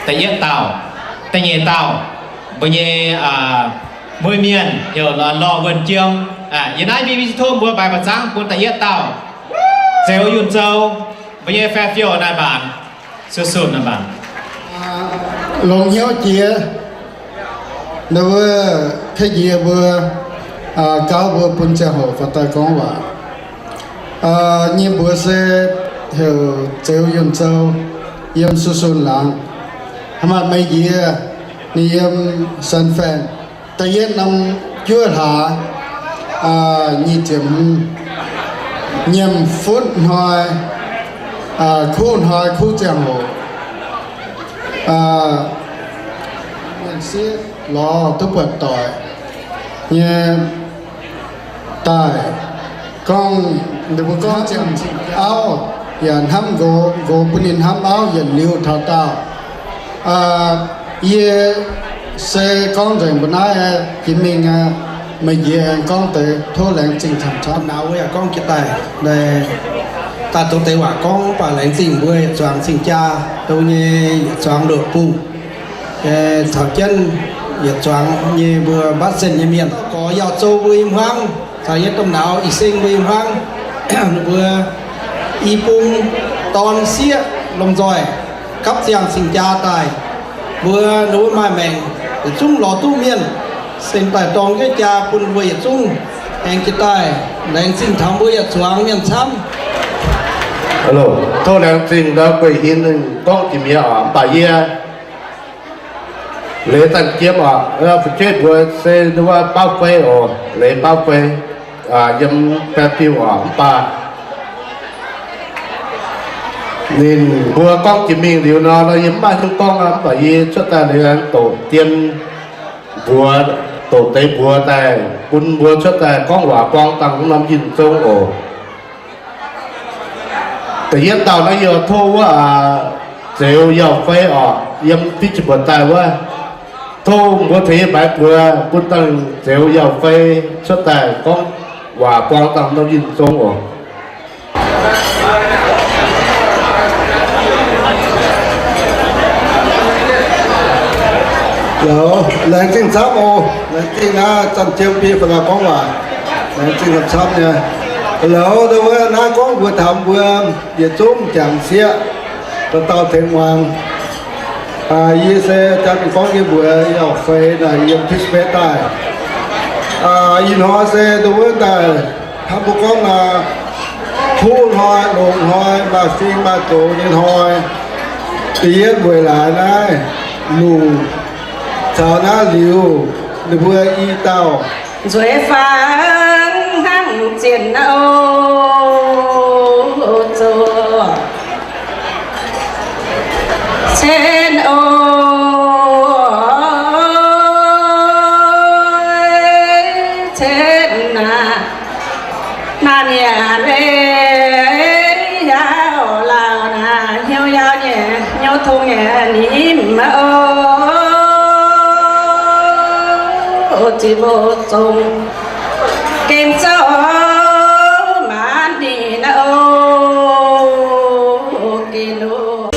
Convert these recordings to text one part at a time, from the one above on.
Da'yietv dauh, da'nyeic dauh, mbuo nyei mueiz mienh heuc Lorh Wuonh Jiem. Yiem naaiv mingh tov mbuo mbaix ba'zangv bun da'yietv dauh, Zeuz Yunh Zou, mbuo nyei faix-fiouh naaic maanc, Su Sun naaic maanc. Longx hnyouv jiex, ndau wuov, ka'nyiec mbuo, gauv mbuo bun ziangh hoc faaux daaih gorngv waac. Nyei mbuox se heuc Zeuz Yunh Zou, yiem Su Sun laangz. Haaix maaih meih njiec, ninh yiem San Fran. Da'yietv norm juov hlaax, nyic ziepc hmz, nyiemc futv hnoi, kuv hnoi kuv ziangh hoc, mienh sieqv lorz duqv buatc doic nyei daaih gorngv, ninh mbuo gorngv ziangh auv, yaac hnamv nqox, nqox bun ninh hnamv auv yietc liuz taux daauh. Yie se gorngv nzengc mbuo naaiv jiex mingh, meih njiec aengx gorngv deix. Tov laengz zingh camv-camv. Nauz yaac gorngv jiex daaih, daaih dongh deix waac gorngv, mv baac laengz zingh mbuo yietc zuangx cing-jaa, dongh nyei yietc zuangx loz-bung, caux jienv yietc zuangx nyei mbuo mbatv zenh nyei mienh, gorx Yauh Zou mbuo i hmuangv, caux yie domh nauz Ih Seng mbuo i hmuangv, ninh mbuo i bung dorn sieqv lomh nzoih gapv ziangh cing-jaa daaih. Mbuo ninh mbuo maaih maengc yietc zungv lorz duqv mienh, se daaih dorng jienv jaa bun mbuo yietc zungv aengx jiex daaih. Laengz zingh taux mbuo yietc zuangx mienh camv. Tov laengz zingh ndau guei hinc gorngv jiex mi'aqv oc. Mv baac yie leiz danh jiem oc, fu'jueiv mbuox se wuov baauv guei oc, leiz baauv guei, yiem baeqv diuh oc. Mv baac ninh mbuo gorngv jiex mingh liuz nor, yie mv maaih hnyouv gorngv aqv. Mv baac yie cuotv daaih liuz aengx doqc dien mbuox, doqc deix mbuox daaih bun mbuo cuotv daaih gorngv waac buang dangh norm yinh zong oc. Da'yietv dauh naaiv yie tov wuov Zeuz Yauh Fei oc, yiem Fitz-Sipc-buoqc daaih wuov. Tov mbuo tengx yie mbaix mbuox bun dangh Zeuz Yauh Fei cuotv daaih gorngv waac buang dangh norm yinh zong oc. Hello, laengz zingh camv oc. Laengz zingh naaiv zanc jiem bie faaux daaih gorngv waac. Laengz zingh camv nyei. Hello, ndau wuov naaiv gorngv mbuox taux mbuo yietc zungv jangc sieqv, dauh dauh tengx muangx. Yie se jangx gorngv yie mbuox Yauh Fei naaic yiem Pittsburgh daaih. Ih hnoi se ndau wuov daaih hnamv mbuo gorngv naaic, kuv hnoi, longx hnoi, maaih fing maaih doz nyei hnoi. Da'yietv weic laaix naaiv lungc caux naaiv liuz, ninh mbuo i dauh nzueic faang hnangv zienh oc, zoqc cen oc, cen naaic. Naaiv nyei leiz yaac lauh naaic hnyouv yaac nyei hnyouv tong nyei nimc oc, ziqc mbuo zong gengh zouv maanc ninh oc, gengh loh.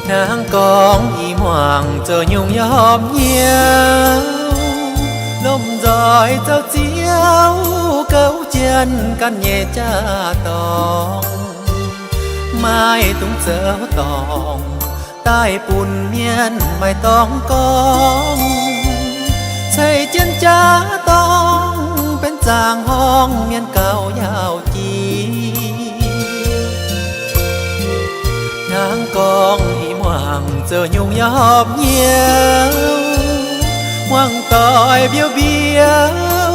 Hnangv gorngv ih muangx zoux nyungc yaac hopv hnyouv, lomh nzoih zoux ziouv gouv jienv ganh nyei jaa-dorngh, maiv dungx zoux dorngc daaih bun mienh maaih dorngx gorngv. Ceix jienv jaa-dorngh benx zaangc horngh mienh gauh yaauc jiex. Hnangv gorngv ih muangx zoux nyungc yaac hopv hnyouv, muangx doic mbiouv mbiouv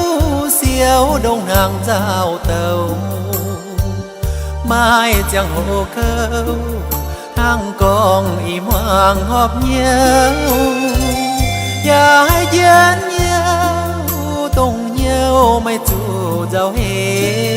siouc ndongc hnaangx nzauh douc, maaih ziangh hoc kouv. Hnangv gorngv ih muangx hopv hnyouv, yaac haih jienv hnyouv, dongh hnyouv maiv zuqc nzauh heix.